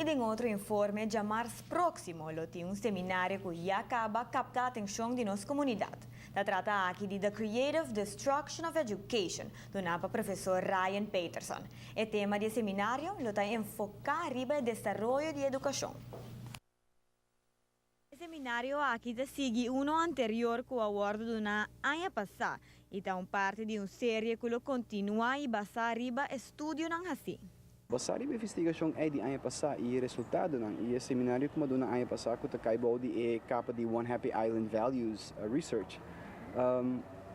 I den otro informe, djamars próksimo lo tin un seminario ku ya kaba a kapta atenshon di nos komunidat. Ta trata aki di The Creative Destruction of Education, duná pa profesor Ryan Peterson. E tema di e seminario lo ta enfoká riba desaroyo di edukashon. E seminario aki ta sigui uno anterior ku a wòrdu duná aña pasá i ta un parti di un serie ku lo kontinuá i basá riba estudionan hasí. Basá riba investigashon ei di aña pasá i e resultadonan i e seminario ku m'a duna aña pasá ku ta kai bou di e kapa di One Happy Island Values Research,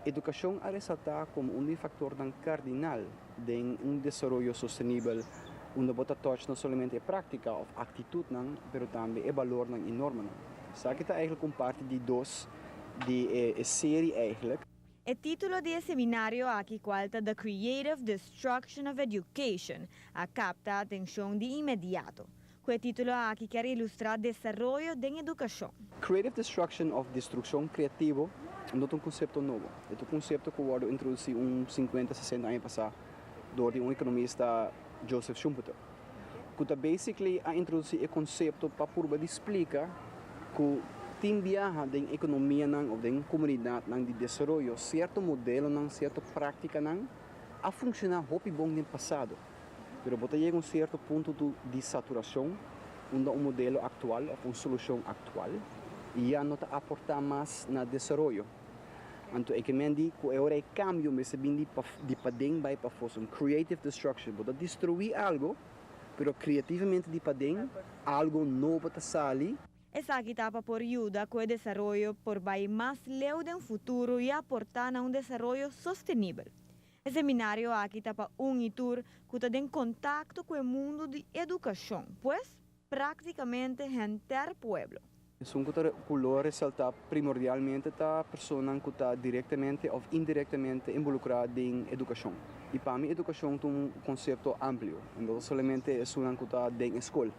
edukashon a resaltá komo un di e faktornan kardinal den un desaroyo sostenibel unda bo ta touch no solamente e práktika òf aktitutnan pero tambe e balornan i normanan. Esaki ta eigenlijk un parti di dos di e serie eigenlijk. E título di e seminario aki, kual ta The Creative Destruction of Education, a kapta atenshon di inmediato. Ku e título aki ke ilustrá desaroyo den edukashon. Creative destruction òf destrukshon kreativo no ta un konsepto nobo. E ta un konsepto ku a wòrdu introdusí un 50, 60 aña pasá dor di un ekonomista, Joseph Schumpeter, ku ta basically a introdusí e konsepto pa purba di splika ku tin biaha den ekonomianan òf den komunidatnan di desaroyo sierto modelonan, sierto práktikanan a funshoná hopi bon den pasado. Pero bo ta yega un sierto punto di saturashon unda un modelo aktual òf un solushon aktual ya no ta aportá mas na desaroyo. Anto e ke men di ku e ora e kambio mester bin di paden bai pafó, un creative destruction. Bo ta destruí algu, pero kreativamente di paden algu nobo ta sali. Esaki ta pa por yuda ku e desaroyo por bai mas leu den futuro i aportá na un desaroyo sostenibel. E seminario aki ta pa un i tur ku ta den kontakto ku e mundu di edukashon, pues práktikamente henter pueblo. Esun ku lo resaltá primordialmente ta personanan ku ta direktamente òf indirektamente involukrá den edukashon. I pa mi edukashon ta un konsepto amplio, no solamente esunnan ku ta den skol,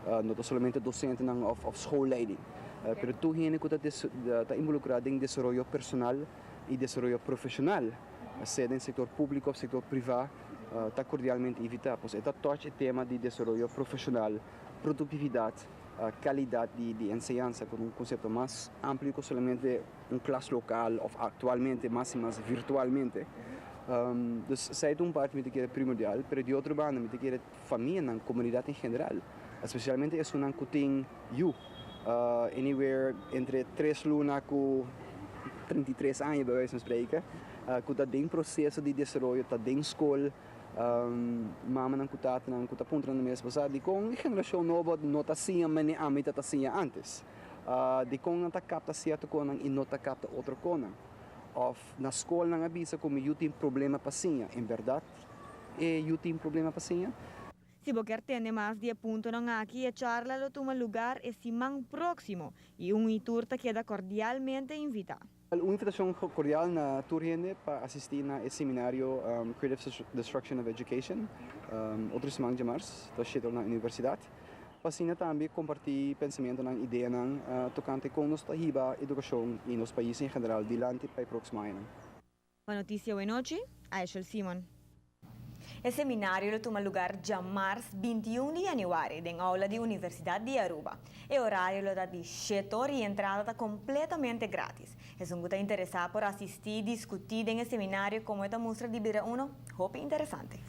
no ta solamente dosentenan òf schoolleiding, pero tur hende ku ta involukrá den desaroyo personal i desaroyo profeshonal, sea den sektor públiko òf sektor privá, ta kordialmente invitá. Pues e ta touch e tema di desaroyo profeshonal, produktividat, kalidat di enseñansa, ku un konsepto mas amplio ku solamente un klas lokal òf aktualmente mas i mas virtualmente. Dus esei ta un parti mi ta kere primordial, pero di otro banda mi ta kere famianan, komunidat en general, espesialmente esunnan ku tin yu, anywhere entre 3 luna ku 33 aña, bij wijze van spreken, ku ta den proseso di desaroyo, ta den skol, mamanan ku tatanan ku ta puntra nan mes, "Bo di kon e generashon nobo no ta siña manera ami tabata siña antes? Di kon nan ta kapta sierto kosnan i no ta kapta otro kosnan? Òf na skol nan a bisa ku mi yu tin problema pa siña. En berdat e yu tin problema pa siña?" Si bo ke tende mas di e puntonan aki, e charla lo tuma lugá e siman próksimo i un i tur ta keda kordialmente invitá. Un invitashon kordial na tur hende pa asistí na e seminario Creative Destruction of Education, otro siman djamars, ta 7 na universidat. Pa asina tambe kompartí pensamentunan, ideanan tokante kon nos ta hiba edukashon den nos pais en general dilanti pa e próksimo aña. Pa Notisia Awe Nochi, Aishel Simon. E seminario lo tuma lugá djamars 21 di yanüari den aula di Universidat di Aruba. E orario lo ta di 7 or i entrada ta kompletamente gratis. Esun ku ta interesá por asistí i diskutí den e seminario, komo ta mustra di bira uno hopi interesante.